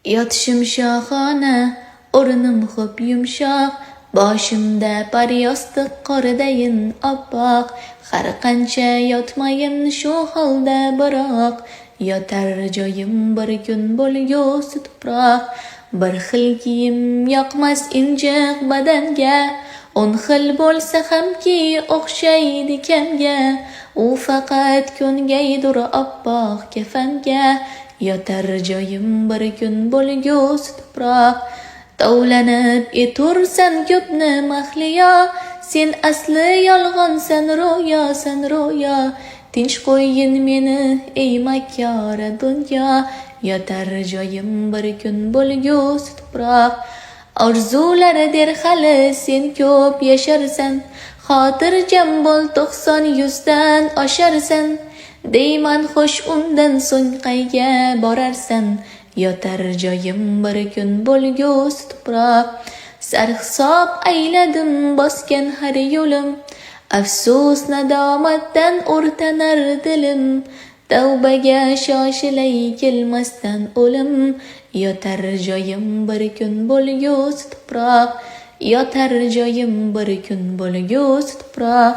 Yotishim shohona, o'rnim xo'p yumshoq, boshimda paryostiq qordayin oppoq. Har qancha yotmayin shu holda biroq, yotar joyim bir kun bo'lgusi tuproq. Bir xil kiyim yoqmas injiq badanga, 10 xil bo'lsa hamki o'xshaydi kamga. U faqat ko'ngaydur oppoq kafanga, yotar joyim bir kun bo'lgusi tuproq. Tovlanib etursan ko'pni mahliyo, sen asli yolg'onsan, ro'yosan ro'yo. Tinch qo'ygin meni ey makkora dunyo, yotar joyim bir kun bo'lgusi tuproq. Orzular der hali sen ko'p yasharsan, xotirjam bo'l 90 yuzdan osharsan. Deyman xo'sh undan so'ng qayga borarsan, yotar joyim bir kun bo'lgusi tuproq. Sarhisob ayladim bosgan har yo'lim, afsus nadomatdan o'rtanar dilim. Tavbaga shoshilay kelmasdan o'lim, yotar joyim bir kun bo'lgusi tuproq. Yotar joyim bir kun bo'lgusi tuproq.